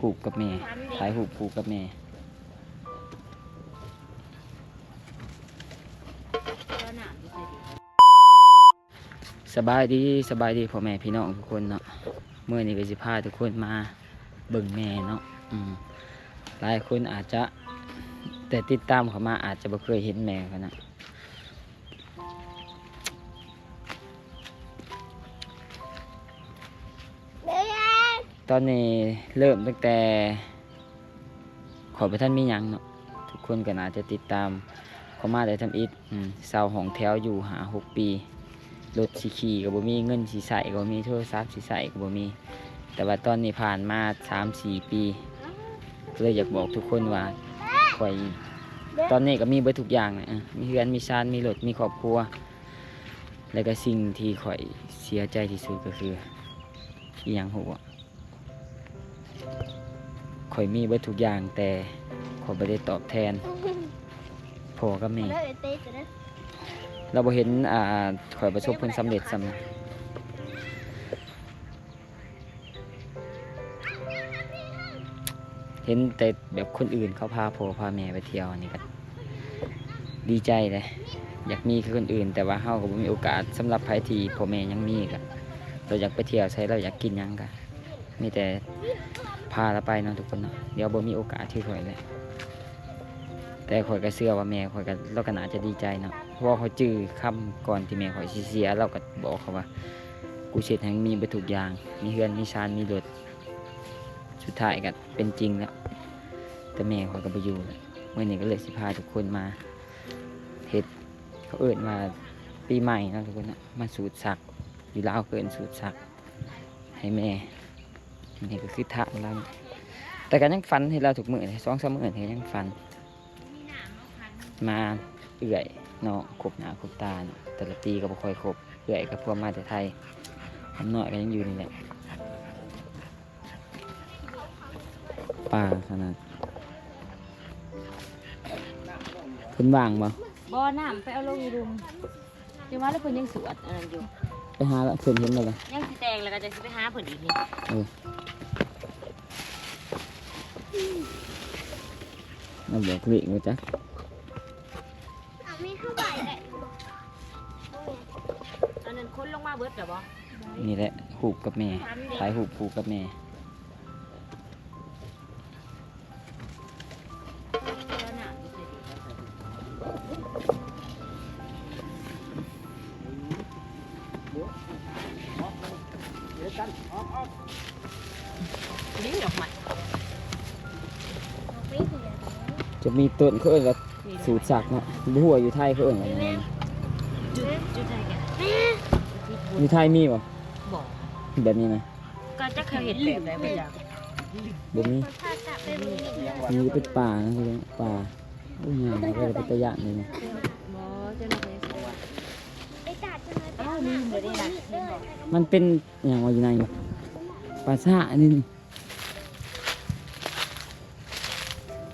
ຮູບກັບແມ່ ຖ່າຍຮູບຄູ່ກັບແມ່. ສະບາຍດີ ສະບາຍດີພໍ່ແມ່ພີ່ນ້ອງທຸກຄົນເນາະ. ມື້ນີ້ກໍຊິພາທຸກຄົນມາເບິ່ງແມ່ເນາະ. ອືມ ຫຼາຍຄົນອາດຈະ ແຕ່ຕິດຕາມເຂົ້າມາອາດຈະບໍ່ເຄີຍເຫັນແມ່ເຂົານະ. ຕອນນີ້ເລີ່ມຕັ້ງແຕ່ຂ້ອຍບໍ່ທັນມີຫຍັງເນາະ, ທຸກຄົນກໍໜ້າຈະຕິດຕາມຂ້ອຍມາແຕ່ທຳອິດ. ອືມ ເຊົ່າຫ້ອງແຖວຢູ່ຫ້າຫົກປີ, ລົດຊິຂີ່ກໍບໍ່ມີ, ເງິນຊິໃຊ້ກໍບໍ່ມີ, ໂທລະສັບຊິໃຊ້ກໍບໍ່ມີ. ແຕ່ວ່າຕອນນີ້ຜ່ານມາສາມສີ່ປີ ກໍເລີຍຢາກບອກທຸກຄົນວ່າ ຂ້ອຍຕອນນີ້ກໍມີເບິດທຸກຢ່າງແຫຼະ, ເອີ ມີເຮືອນ ມີຊານ ມີລົດ ມີຄອບຄົວ. ແລ້ວກໍສິ່ງທີ່ຂ້ອຍເສຍໃຈທີ່ສຸດກໍຄື ອີຫຍັງຮູ້ບໍ່? ຂ້ອຍມີເບິດທຸກຢ່າງ ແຕ່ຂ້ອຍບໍ່ໄດ້ຕອບແທນພໍ່ກັບແມ່. ລາວບໍ່ເຫັນ ອ່າ ຂ້ອຍປະສົບຜົນສຳເລັດສ່ຳ. ເຫັນແຕ່ແບບຄົນອື່ນເຂົາພາພໍ່ພາແມ່ໄປທ່ຽວ ອັນນີ້ກໍດີໃຈເດ້ ຢາກມີຄືຄົນອື່ນ, ແຕ່ວ່າເຮົາກໍບໍ່ມີໂອກາດ. ສຳລັບໃຜທີ່ພໍ່ແມ່ຍັງມີ ກໍລາວຢາກໄປທ່ຽວໃສ ລາວຢາກກິນຫຍັງ ກໍມີແຕ່ພາລາວໄປເນາະທຸກຄົນເນາະ. ດຽວບໍ່ມີໂອກາດຄືຂ້ອຍແຫຼະ. ແຕ່ຂ້ອຍກໍເຊື່ອວ່າແມ່ຂ້ອຍກໍ ລາວກໍໜ້າຈະດີໃຈເນາະ, ເພາະວ່າຂ້ອຍຈື່ຄຳກ່ອນທີ່ແມ່ຂ້ອຍຊິເສຍ, ລາວກໍບອກຂ້ອຍວ່າ ກູຊິເຮັດໃຫ້ມີເບິດທຸກຢ່າງ, ມີເຮືອນ ມີຊານ ມີລົດ. ສຸດທ້າຍກໍເປັນຈິງແລ້ວ, ແຕ່ແມ່ຂ້ອຍກໍບໍ່ຢູ່ແລ້ວ. ມື້ນີ້ກໍເລີຍຊິພາທຸກຄົນມາເຮັດ ເຂົາເອີ້ນວ່າປີໃໝ່ເນາະທຸກຄົນເນາະ, ມາສູດສັກ. ຢູ່ລາວເອີ້ນສູດສັກໃຫ້ແມ່. ນີ້ກໍຄືຖານລາວ, ແຕ່ກໍຍັງຝັນເຫັນລາວທຸກມື້ເດ້, ສອງສາມມື້ນີ້ກໍຍັງຝັນ. ມາເອື້ອຍນ້ອງຄົບໜ້າຄົບຕາເນາະ, ແຕ່ລະປີກໍບໍ່ຄ່ອຍຄົບ. ເອື້ອຍກໍພວກມາແຕ່ໄທ, ຄຳນ້ອຍກໍຍັງຢູ່ນີ້ແຫຼະ. ປ່າຂະໜາດ. ເພິ່ນວ່າງບໍ່? ບໍ່, ນ້ຳໄປເອົາລົງຢູ່ລຸ່ມ. ຈັ່ງວ່າແລ້ວເພິ່ນຍັງສວດອັນນັ້ນຢູ່. ໄປຫາລະ ເພິ່ນເຫັນແລ້ວລະ. ຍັງຊິແຕ່ງ ແລ້ວກໍຈັ່ງຊິໄປຫາເພິ່ນອີກນີ້. ເອີ ມາບອກເລກບໍ່ຈັກ. ເອົາ ມີເທົ່າໃດແຫຼະ. ອັນນັ້ນຂົນລົງມາເບິດແລ້ວບໍ່? ນີ້ແຫຼະ ຮູບກັບແມ່, ຖ່າຍຮູບຄູ່ກັບແມ່. ຈະມີຕົ້ນ ເຂົາເອີ້ນວ່າສູດສັກເນາະ, ບໍ່ຮູ້ວ່າຢູ່ໄທເຂົາເອີ້ນວ່າຫຍັງ. ຢູ່ໄທມີບໍ່? ບໍ່. ແບບນີ້ນະ? ກໍຈັກເຂົາເຮັດແບບໃດບໍ່ຈັກ. ບໍ່ມີ. ມີແຕ່ປ່ານະ, ປ່າ. ໂອ້ຍ ງາມເດ້, ເປັນຕາຢ້ານເດ້ນີ້. ບໍ່, ເຈົ້າໜ້າທີ່ສວດ. ອ້າວ ລືມແລ້ວເດ້ນະ. ມັນເປັນຫຍັງວະຢູ່ໃນນີ້? ປາຊ້າອັນນີ້ນີ້.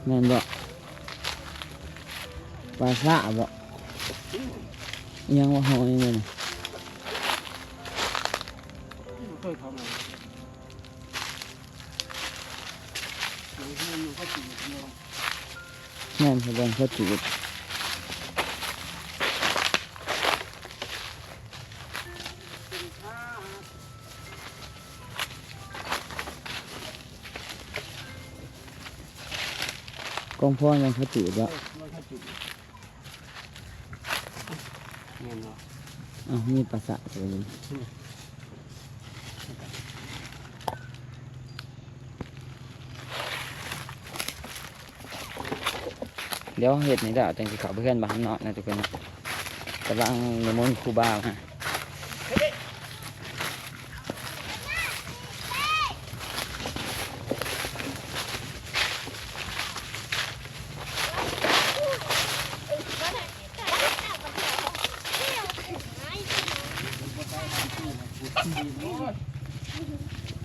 ແມ່ນບໍ່? ປາຊ້າບໍ່? ອີຫຍັງວະ ຫອຍນີ້? ບໍ່ເຄີຍເຂົ້າມາ. ແມ່ນ ເຂົາເອີ້ນເຂົ້າຈີບ. ກອງພອນແມ່ນເຂົ້າຈີບບໍ່? ແມ່ນບໍ່? ເອົ້າ ມີປາສາດຢູ່ນີ້. ດຽວເຮັດນີ້ແລ້ວ ຈັ່ງຊິເຂົ້າໄປເຮືອນບ້ານເນາະ ນະທຸກຄົນເນາະ. ກຳລັງນິມົນຄູບາມາ.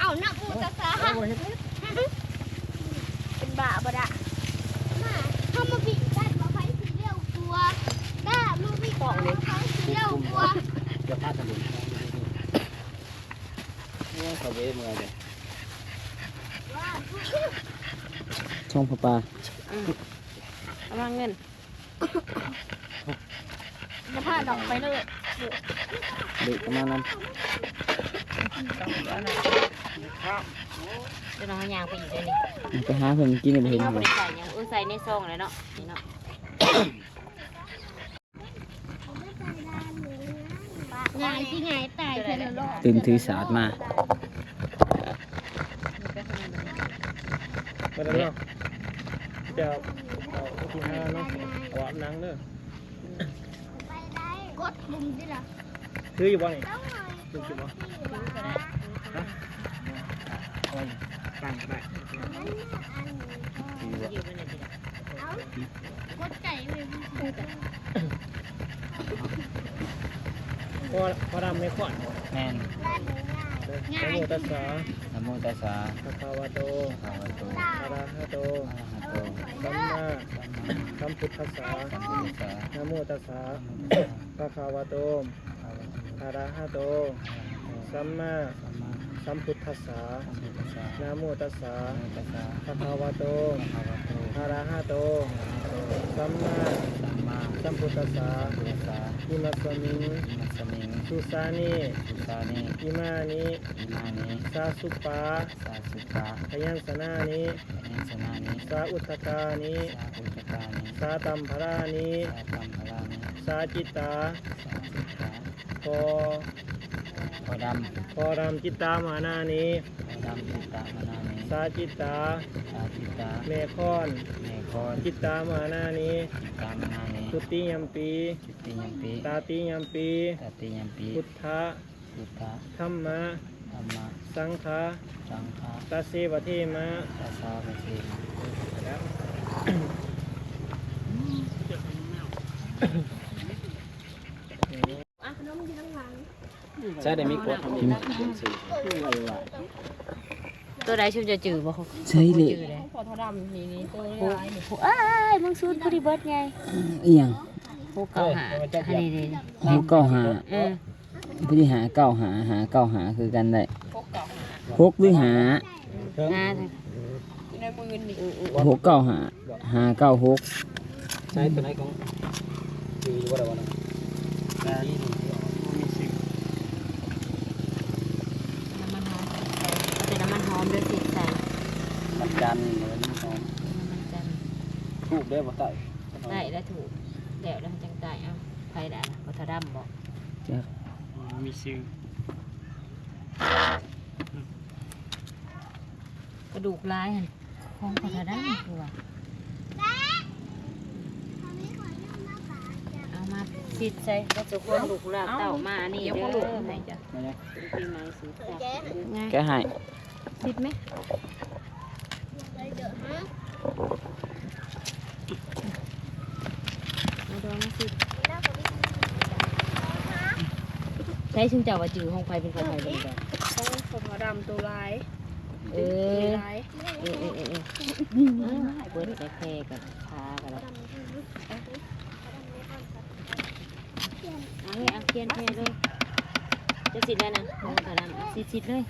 ເອົາ ນັກໝູ່ຕາສາ ເປັນບ້າບໍ່ດະ. ມາ ເຮົາມາບິດກັນວ່າໃຜຊິເລັວກວ່າ. ດາ ມາບິດກັນວ່າໃຜຊິເລັວກວ່າ. ຈະພາກັນເດີນທາງ. ໂອ້ຍ ເຂົາເວເມື່ອຍເດ້. ວ້າ ຂອງພໍ່ປ້າ ອືມ ເອົາມາເງິນ ຈະພາດອກໄປເລີຍ ເດັກເອົາມານຳ ເດີ ເຮົາຍ່າງໄປອີກເດີນີ້ ໄປຫາເພິ່ນກິນ ບໍ່ເຫັນ ເຮົາບໍ່ໄດ້ໃສ່ຫຍັງ ເອີ ໃສ່ໃນຊອງແລ້ວເນາະ ນີ້ເນາະ. ງ່າຍຊິງ່າຍຕາຍແທ້ລະເນາະ ຕື່ມຖືສາດມາ ໄປແລ້ວເນາະ ໄປເອົາ ເອົາທີ່ຫ້າເນາະ ເອົາອາບນ້ຳເດີ ກົດປຸ່ມຕິລະ ຖືຢູ່ບໍ່ນີ້? ຖືຢູ່ບໍ່? ຮະ? ເອົາໄວ້ຕັ້ງໄວ້ ຖືຢູ່ບໍ່? ພໍ່ ພໍ່ດຳໃນຂອງ ແມ່ນ ນະໂມຕັດສະ ນະໂມຕັດສະ ພະຄະວະໂຕ ພະຄະວະໂຕ ອະລະຫະໂຕ ອະລະຫະໂຕ ສຳມາ ສຳມາ ສຳພຸດທັດສະ ສຳພຸດທັດສະ ນະໂມຕັດສະ ນະໂມຕັດສະ ພະຄະວະໂຕ ພະຄະວະໂຕ ອະລະຫະໂຕ ອະລະຫະໂຕ ສຳມາ ສຳມາ ສຳພຸດທັດສະ ສຳພຸດທັດສະ ນະໂມຕັດສະ ນະໂມຕັດສະ ພະຄະວະໂຕ ພະຄະວະໂຕ ອະລະຫະໂຕ ອະລະຫະໂຕ ສຳມາ ສຳມາ ສຳພຸດທັດສະ ສຳພຸດທັດສະ ອິມັດສະມິງ ອິມັດສະມິງ ສຸສານີ ສຸສານີ ອິມານິ ອິມານິ ສາສຸປາ ສາສຸປາ ພະຍັນຊະນານິ ພະຍັນຊະນານິ ສາອຸດທະການິ ສາອຸດທະການິ ສາຕັມພະລານິ ສາຕັມພະລານິ ສາຈິດຕາ ສາຈິດຕາ ພໍ ພໍດຳ ພໍດຳຈິດຕາມະຫານານິ ພໍດຳຈິດຕາມະຫານານິ ສາຈິດຕາ ສາຈິດຕາ ແມ່ຄອນ ແມ່ຄອນ ຈິດຕາມະຫານານິ ຈິດຕາມະຫານານິ ທຸດຕິຍຳປີ ທຸດຕິຍຳປີ ຕາຕິຍຳປີ ຕາຕິຍຳປີ ພຸດທະ ພຸດທະ ທຳມະ ທຳມະ ສັງຄະ ສັງຄະ ຕະເຊວະເທມະ ຕະຊາວະເທມະ ແລ້ວ ອະ ຂະໜົມຢູ່ທາງຫຼັງ ໃຊ້ໄດ້ມີກວດທຳອິດ ຕົວໃດຊຸມຈະຈື່ບໍ່? ໃຊ້ເລກ ຂອງພໍ່ເຖົ້າດຳນີ້ ນີ້ຕົວຫຼາຍນີ້ ເອີຍ ມັງສູນຜູ້ທີ່ເບິດໃຫຍ່ ອີຫຍັງ ຫົກເກົ້າຫ້າ ອັນນີ້ເດ້ ຫົກເກົ້າຫ້າ ເອີ ຜູ້ທີ່ຫ້າເກົ້າຫ້າ ຫ້າເກົ້າຫ້າຄືກັນໄດ້ ຫົກເກົ້າຫ້າ ຫົກຫຼືຫ້າ ຫ້າ ຢູ່ໃນມືນີ້ ຫົກເກົ້າຫ້າ ຫ້າເກົ້າຫົກ ໃຊ້ຕົວໃດຂອງ ຢູ່ ຢູ່ບໍ່ໄດ້ບໍ່ນະ ມີຊື່ ນ້ຳມັນຫອມ ເອົາແຕ່ນ້ຳມັນຫອມເດີ ສີດໃສ່ ນ້ຳມັນຈັນ ນ້ຳມັນຫອມ ນ້ຳມັນຈັນ ທູບໄດ້ບໍ່? ໃສ່ ໃສ່ແລ້ວທູບ ແລ້ວ ແລ້ວຈັ່ງໃສ່ ເອົາ ໃຜໄດ້ລະ ບໍ່ຖາດຳບໍ່? ຈັກ ບໍ່ມີຊື່ ກະດູກຫຼາຍຫັ້ນ ຂອງເຂົາເທົ່າໃດຄືວ່າ ເອົາມາສິດໃສ່ ແລ້ວສຸກຄົນລູກຫຼານເຕົ້າມາອັນນີ້ເດີ ໃຫ້ເຈົ້າ ປີໃໝ່ສຸກ ແກະໃຫ້ ສິດໄໝ? ເອົາດອງມາສິດ ໃຊ້ຊຸມເຈົ້າວ່າຈື່ຂອງໃຜເປັນຂອງໃຜບໍ່ໄດ້ ຂອງພໍ່ເຖົ້າດຳໂຕຫຼາຍ ເອີ ຫຼາຍ ເອີ ເອີ ເອີ ເອີ ເປີດແຕ່ແພກັນ ພາກັນລະ ເອົາເລີຍ ເອົາຂຽນແພເລີຍ ເຈົ້າສິດແລ້ວນະ ຂອງພໍ່ເຖົ້າດຳ ເອົາສິດ ສິດເລີຍ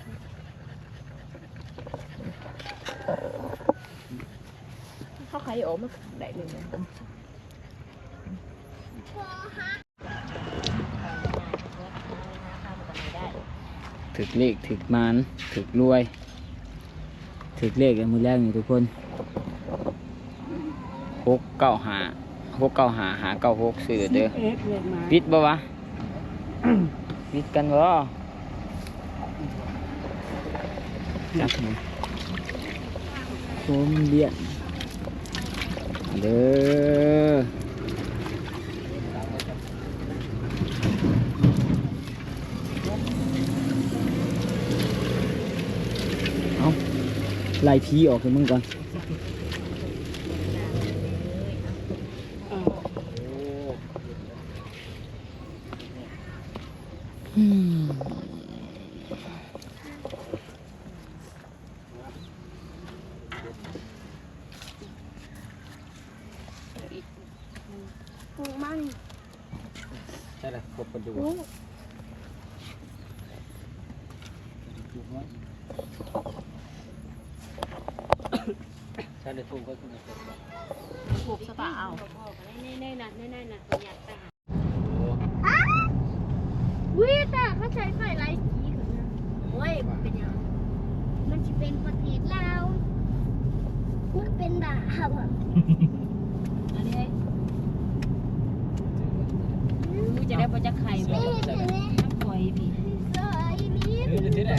ເຂົາໄຂອອກມາໄດ້ເລີຍ ຖືກເລກ ຖືກໝານ ຖືກລວຍ ຖືກເລກແລ້ວມື້ແລງນີ້ທຸກຄົນ ຫົກເກົ້າຫ້າ ຫົກເກົ້າຫ້າ ຫ້າເກົ້າຫົກ ຊື້ເດີ ຜິດບໍ່ວະ? ຜິດກັນບໍ່? ຈັກມັນ ໂອ້ ມັນລ້ຽນເດີ ເອົາ ໄລ່ຜີອອກໃຫ້ເບິ່ງກ່ອນ. ອືມ ປູກມັນ ໃຊ່ລະ ຄົບປາດູ ປູກມັນ. ກັນໄດ້ໂກງກໍຄືກັນ ໂກງສະປາເອົາ ໃນ ໃນ ໃນນັ້ນ ໃນ ໃນນັ້ນ ປະຢັດໄປຫາ ຮະ? ອຸ້ຍ ຕາ ເຂົາໃຊ້ໄຟຫຼາຍສີຂຶ້ນນະ. ໂອ້ຍ ເປັນຫຍັງ? ມັນຊິເປັນປະເທດລາວ ມັນເປັນບ້າບໍ? ອັນນີ້ ອືມ ຈະໄດ້ບໍ່ຈັກໄຂ່ບໍ່? ແມ່ເຮັດໃຫ້ແດ່ ນ້ຳຝອຍນີ້ ເອີ ອີ່ຫຼີ ເອີ ເຮັດຈັ່ງໃດ?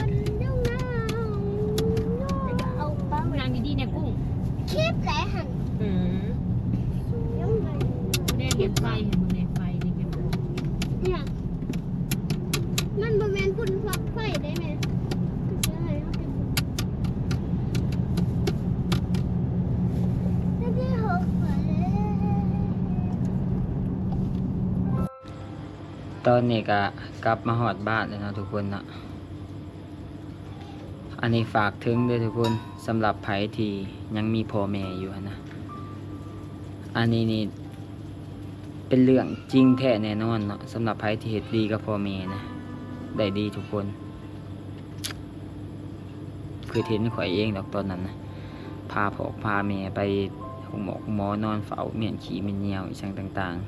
ເອົາປາ ນັ່ງດີໆແດ່ກຸ້ງ ເຄັບແຫຼະຫັ້ນ. ອືມ ແດ່ ເຮັດໄຟ ເຫັນບໍ່ແມ່ ໄຟນີ້ເກັບ ເອີຍ ມັນບໍ່ແມ່ນຝຸ່ນຟອກໄຟໄດ໋ແມ່ ຄືຊິໃຫ້ເຮົາເກັບ ຕອນນີ້ກະກັບມາຮອດບ້ານແລ້ວເນາະທຸກຄົນເນາະ. ອັນນີ້ຝາກເຖິງເດີທຸກຄົນ ສຳລັບໃຜທີ່ຍັງມີພໍ່ແມ່ຢູ່ຫັ້ນນະ ອັນນີ້ນີ້ເປັນເລື່ອງຈິງແທ້ແນ່ນອນເນາະ. ສຳລັບໃຜທີ່ເຮັດດີກັບພໍ່ແມ່ນະ ໄດ້ດີທຸກຄົນ. ຄືເຫັນຂ້ອຍເອງດອກຕອນນັ້ນນະ ພາພໍ່ພາແມ່ໄປໂຮງໝໍ ໂຮງໝໍ ນອນເຝົ້າ ມ້ຽນຂີ້ມ້ຽນຍ່ຽວ ອີ່ຫຍັງຕ່າງໆ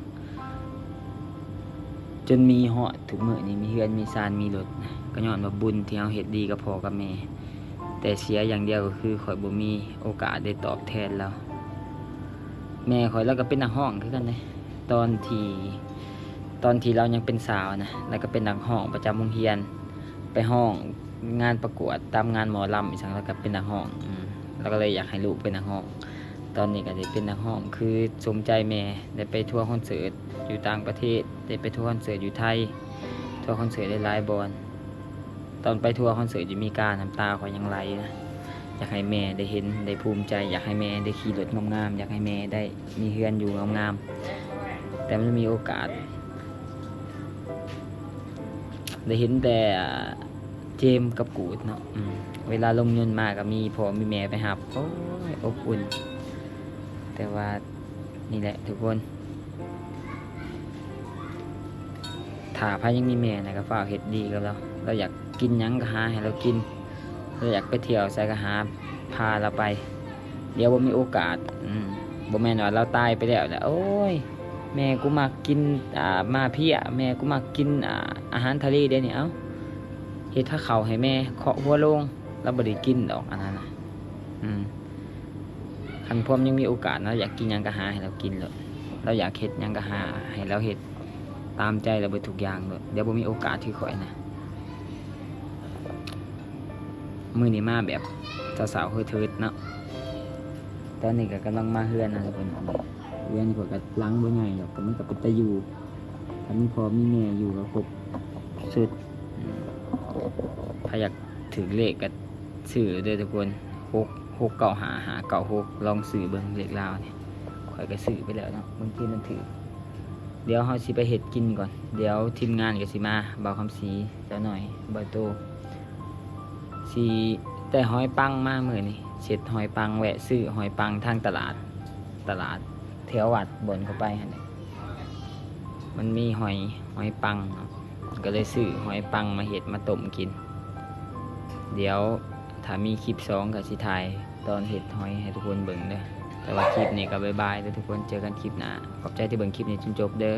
ຈົນມີຮອດທຸກມື້ນີ້ ມີເຮືອນມີຊານ ມີລົດ ກໍຍ້ອນວ່າບຸນທີ່ເຮົາເຮັດດີກັບພໍ່ກັບແມ່. ແຕ່ເສຍຢ່າງດຽວກໍຄືຂ້ອຍບໍ່ມີໂອກາດໄດ້ຕອບແທນລາວ. ແມ່ຂ້ອຍລາວກໍເປັນນັກຮ້ອງຄືກັນເດ້ ຕອນທີ່ ຕອນທີ່ລາວຍັງເປັນສາວນະ ລາວກໍເປັນນັກຮ້ອງປະຈຳໂຮງຮຽນ ໄປຮ້ອງງານປະກວດຕາມງານໝໍລຳອີ່ຫຍັງ ລາວກໍເປັນນັກຮ້ອງ. ອືມ ລາວກໍເລີຍຢາກໃຫ້ລູກເປັນນັກຮ້ອງ. ຕອນນີ້ກໍໄດ້ເປັນນັກຮ້ອງຄືສົມໃຈແມ່ ໄດ້ໄປທົວຄອນເສີດຢູ່ຕ່າງປະເທດ ໄດ້ໄປທົວຄອນເສີດຢູ່ໄທ ທົວຄອນເສີດຫຼາຍໆບ່ອນ. ຕອນໄປທົວຄອນເສີດຢູ່ເມກາ ນ້ຳຕາຂ້ອຍຍັງໄຫຼນະ. ຢາກໃຫ້ແມ່ໄດ້ເຫັນ ໄດ້ພູມໃຈ ຢາກໃຫ້ແມ່ໄດ້ຂີ່ລົດງາມໆ ຢາກໃຫ້ແມ່ໄດ້ມີເຮືອນຢູ່ງາມໆ ແຕ່ມັນບໍ່ມີໂອກາດ ໄດ້ເຫັນແຕ່ເຈມກັບກູດເນາະ. ອືມ ເວລາລົງຍົນມາກໍມີພໍ່ມີແມ່ໄປຮັບ ໂອ້ຍ ອົບອຸ່ນ. ແຕ່ວ່າ ນີ້ແຫຼະທຸກຄົນ ຖ້າໃຜຍັງມີແມ່ນະ ກໍຟ້າວເຮັດດີກັບລາວ. ລາວຢາກກິນຫຍັງກໍຫາໃຫ້ລາວກິນ ລາວຢາກໄປທ່ຽວໃສກໍຫາພາລາວໄປ. ດຽວບໍ່ມີໂອກາດ ອືມ ບໍ່ແມ່ນວ່າລາວຕາຍໄປແລ້ວລະ ໂອ້ຍ ແມ່ກູມັກກິນ ອ່າ ໝາເພຍ ແມ່ກູມັກກິນ ອ່າ ອາຫານທະເລເດນີ້ ເອົ້າ ເຮັດພາເຂົ້າໃຫ້ແມ່ ເຄາະຫົວໂລງ ລາວບໍ່ໄດ້ກິນດອກ ອັນນັ້ນນະ. ອືມ ຄັນພວມຍັງມີໂອກາດເນາະ ຢາກກິນຫຍັງກໍຫາໃຫ້ລາວກິນໂລດ ລາວຢາກເຮັດຫຍັງກໍຫາໃຫ້ລາວເຮັດ ຕາມໃຈລາວເບິດທຸກຢ່າງໂລດ. ດຽວບໍ່ມີໂອກາດຄືຂ້ອຍນະ. ມື້ນີ້ມາແບບເຊົ້າໆເຮີດໆເນາະ. ຕອນນີ້ກໍກຳລັງມາເຮືອນນະທຸກຄົນ. ເຮືອນຂ້ອຍກໍຫຼັງບໍ່ໃຫຍ່ດອກ ແຕ່ມັນກໍເປັນຕາຢູ່ ຖ້າມີພໍ່ມີແມ່ຢູ່ກໍຄົບຊຸດ. ອືມ ໃຜຢາກຖືກເລກກໍຊື້ເດີທຸກຄົນ ຫົກ ຫົກເກົ້າຫ້າ ຫ້າເກົ້າຫົກ ລອງຊື້ເບິ່ງເລກລາວນີ້. ຂ້ອຍກໍຊື້ໄປແລ້ວເນາະ ບາງທີມັນຖືກ. ດຽວເຮົາຊິໄປເຮັດກິນກ່ອນ ດຽວທີມງານກໍຊິມາ ບ່າວຄຳສີ ເຈົ້າໜ້ອຍ ບ່າວໂຕ ຊິໄດ້ຫອຍປັງມາມື້ນີ້ ເຊັດຫອຍປັງ ແວະຊື້ຫອຍປັງທາງຕະຫຼາດ ຕະຫຼາດແຖວວັດບ່ອນເຂົ້າໄປຫັ້ນແຫຼະ ມັນມີຫອຍ ຫອຍປັງເນາະ ກໍເລີຍຊື້ຫອຍປັງມາເຮັດມາຕົ້ມກິນ. ດຽວຖ້າມີຄລິບສອງກໍຊິຖ່າຍຕອນເຮັດຫອຍໃຫ້ທຸກຄົນເບິ່ງເດີ. ແຕ່ວ່າຄລິບນີ້ກໍບາຍບາຍເດີທຸກຄົນ ເຈີກັນຄລິບໜ້າ. ຂອບໃຈທີ່ເບິ່ງຄລິບນີ້ຈົນຈົບເດີ.